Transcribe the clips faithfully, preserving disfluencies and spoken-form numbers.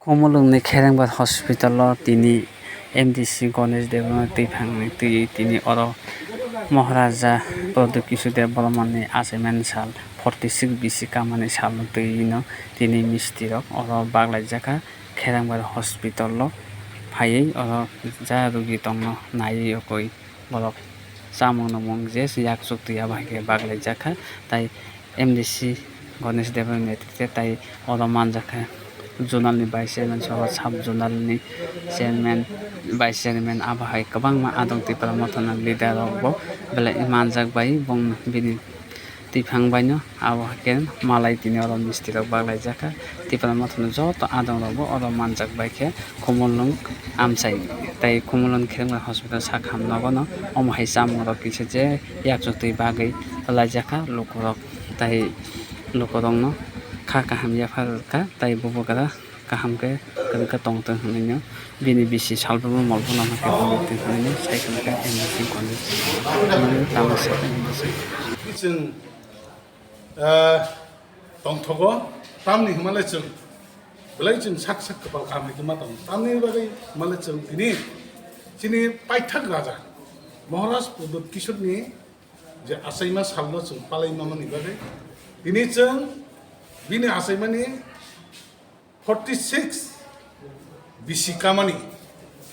Khumulwngni Kherengbar Hospital-o tini M D C Ganesh Debbarmani twiphangni twi tini oro Maharaja Pradyot Kishore Debbarmani achaimani sal forty six bisi kamani salno twino tini mistirok oro baglaijak kha. Kherengbar Hospital-o phaiwi oro ja rugi tongno naiwi okoi borok chamung nungmung je yak chuk twi abo hai khe baglaijak kha. Tai M D C Ganesh Debbarma netrite tai oro manjak kha zonal ni vice chairman soho sub zonal ni chairman, vice chairman abo hai kwbangma adong Tipra Mothani leader rok bo belai manjak bai bong bini twiphang baino abo hai khe malai tini oro misti rok baglaijak kha. Tipra Mothani joto adong rok bo oro manjak bai khe Khumulwng amchai tai Khumulwng Kherengbar Hospital sak ham nogo no omo hai chamung rok kisa je yak chuk twi bagwi laijak kha lukurok tai lukurokno kha kaham yaphar kha tai bubagra kaham khe kwrwngkhe tongtwng hwnwi no bini bisi salbrum molbrum no khe tongtwng hwnwi no sai khwlai kha M D C Ganesh tamo se. Chwng, ah, tongthogo, tamni hwnmale chwng belai chwng sak sak kwpal kaham hai khe ma tongo. Tamni bagwi hwnmale chwng tini chini paithak raja Maharaj Pradyot Kishorni je achaima salno chwng palai mamani bagwi tini chwng bini achaimani forty six bisi kamani.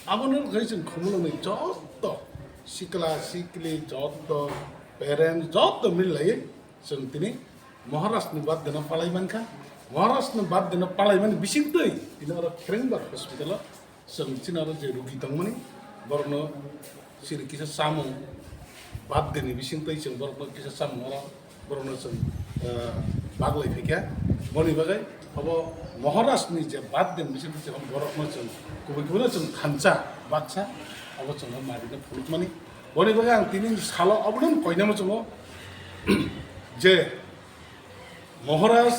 Abono khe chwng Khumulwngni joto sikla sikli joto parents joto mil laiwi chwng tini Maharajni birthday no palai mankha. Maharajni birthday no palai mani bisingtwi tini oro Kherengbar Hospital-o chwng chini oro je rugi tongmani borokno chini kisa chamung birthday ni bisingtwi chwng borokno kisa chamung oro borokno chwng, eh, baglai phaikha. Boni bagwi abo Maharajni je birthday ni bisingtwi chwng borokno chwng kubui kubuino chwng thansa baksa abo chwng marino phunukmani. Boni bagwi ang tini salo abono koinama chwngo je Maharaj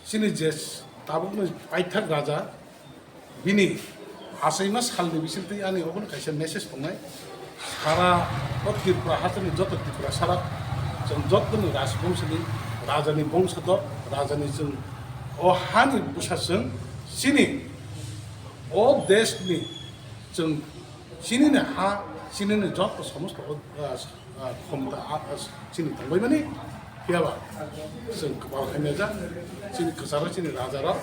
chini je tabukni paithak raja bini achaima salni bisingtwi ani obono kaisa message tongnai. Sara o Tripura hasteni joto Tiprasarok chwng jotono rajbongshoni rajani bongsodo rajani chwng o hani bwsa chwng chini o deshni chwng chinini ha chinini joto somosto o, ah, ah, khomta, ah, ah, chini tongbaimani, phiyaba chwng kwpal hamyajak, chini kwcharo, chini rajarok,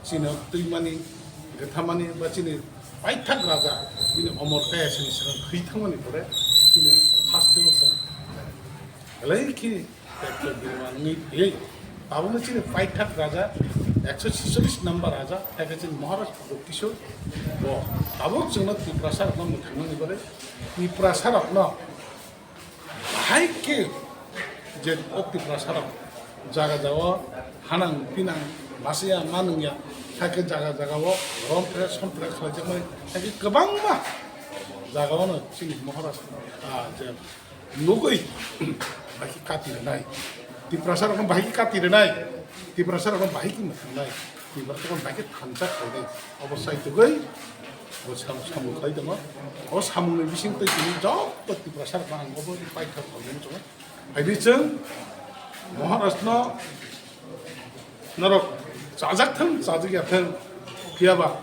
chini twimani, gwthamani, ba chini paithak raja, bini omor kaya sini swkang thwi thangmani pore, chini haste o chwng belai khe Tei bini wngwi phiyai. Tabukno chini paithak raja, ekso chicholish number raja, tei khe chini Maharaj Pradyot Kishore bo tabuk chwngno Tiprasarokno mwthangnani bagwi, Tiprasarokno bahai khe je o Tiprasarok jaga jagao hanang pinang masiya manungya, hakhe jaga jagao rompre sompre khlaijakmani, hakhe kwbangma jagaono chini Maharaj, ah, je nugwi bahai khe kati rwnai. Tiprasarokno bahai khe kati rwnai. Tiprasarokno bahai khe mwthangnai. Tiprasarokno bahai khe thansa khlainai. Obo saitugwi bo sam-, samung khlai tongo. O samungni bisingtwi tini joto Tiprasarokno ang obo paithak khlainani chwng. Haidi chwng Maharajno norok chajak thang, chajak ya thang, phiyaba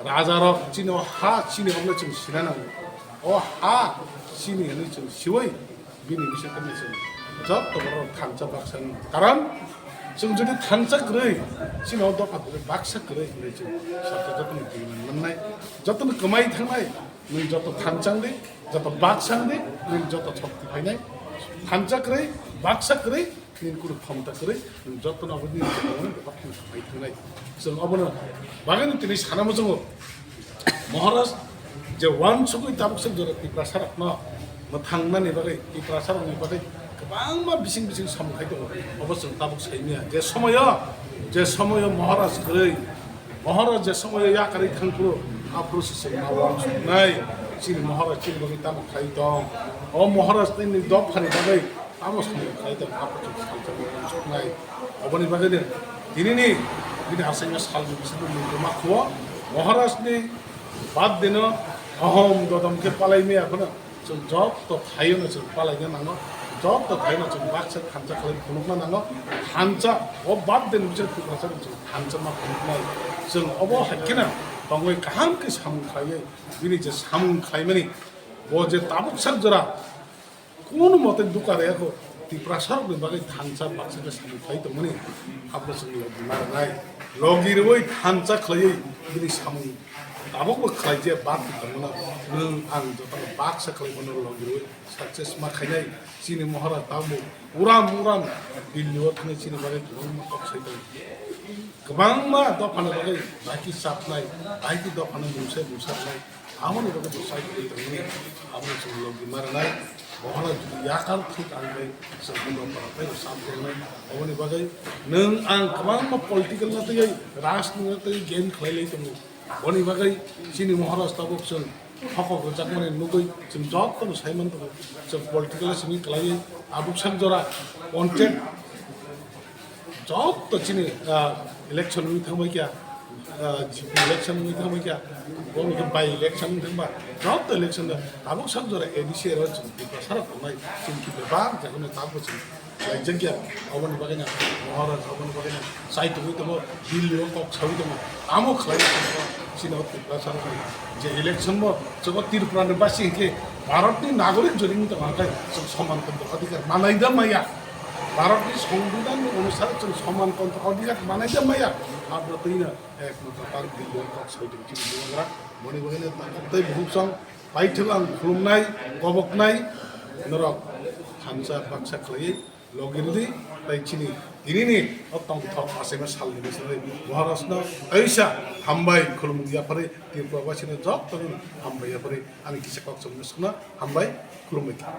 rajarok chini o ha chini obo chwng sina nango. O ha chini hwnwi chwng siwi bini bisingtwi chwng joto borok thansa baksa wng. Karon chwng jodi thansa kwrwi chini o dopha kwrwi baksa kwrwi hwnwi chwng sakha jotono twiwi mannai, jotono kwmai thangnai, nwng joto thansa wng di, joto baksa wng di, nwng joto chokti phainai, thansa kwrwi, baksa kwrwi, nini kunu khomta kwrwi, nwng jotono abo nini jagao nini bebak kheno khlai thangnai. Chwng obono bagwino tini sana muchungo. Maharaj je uansugwi tabuk se jora Tiprasarokno mwthangnani bagwi, Tiprasarokni bagwi kwbangma bising bising samung khai tongo. Obo chwng tabuk saimanya. Je somoyo, je somoyo Maharaj kwrwi, Maharaj je somoyo yakarwi thangphuru, aphuru se chwng ma uansuknai. Chini Maharaj chini bagwi tamo khlai tong. O Maharaj nini dophani bagwi tamo samung khlai tong, aphuru chwng salsa ma uansuknai. Oboni bagwino tinini bini achaima salni bisingo mungtoma khuo Maharajni birthday no ahom dodom khe palai maya phano. Chwng joto thaiono chwng palaina nango, joto thaiono chwng baksa thansa khlai phunukna nango, thansa o birthday ni bising Tiprasa chwng thansa ma phunuknai, Chwng obo hai kheno tongwi kaham khe samung khlaiwi bini je samung khlaimani bo je tabuk sak jora kunu mote duka rwya kho, Tiprasarokni bagwi thansa baksa khe samung khlai tongmani abo chwng logi ma rwnai. Logi rwui thansa khlaiwi bini samung tabukbo khlaijak bad tongmano nwng ang jotono baksa khlai mano logi rwui success ma khainai. Chini Maharaj tabuk uram uram Delhi o thangwi chini bagwi kwbangma kok sai tongo. Kwbangma dophani bagwi bahai khe chapnai, bahai khe dophano mungsa mungsa rwnai, aboni bagwi bo sai tongwi tongmani, abono chwng logi ma rwnai. Bohono jodi yakar thik ang bai chwng bundo para tei sam tongnai. Aboni bagwi nwng ang kwbangma political no twiwi, rajniti no twiwi game khlai lai tongo. Boni bagwi chini Maharaj tabuk chwng hokok rwjakmani nugwi chwng jotono sai man tongo. Chwng political simi kwlaiwi tabuk sak jora content jotto chini, ah, election wngwi thangbai kha, ah, G P election wngwi thangbai kha, bo hwnkhe by election wngwi thangba, jotto election no tabuk sak jora A D C aro chwng Tiprasarok tongnai, chwng khe bebak jaganai tabuk chwng khlaijak ya, oboni bagwi no Maharaj, oboni bagwi no chai tongwi tongo, Delhi o kok sawi tongo, tamo khlai tongo, chini o Tiprasarokni je election bo chwng o Tripura ni basi hinkhe Bharat ni nagorik jodi wngwi tongo, hwnkhe chwng soman tongwi adhikar manai da maya. Bharatni Songbidanni onusare chwng soman kontro adhikar manai da maya, abo twino ekmatro tar Delhi o kok sai tong chini bubagra. Boni bagwino takhuk tei bukhuk song paithak ang khulumnai, koboknai norok thansa baksa khlaiwi logi rwdi tei chini tinini o tongthok achaima salni bwskango Maharajno kaisa hambai khulumung yapharwi Tripura basino jotono hambai yapharwi ani kisa kok chwngno swkno hambai khulumbai kha.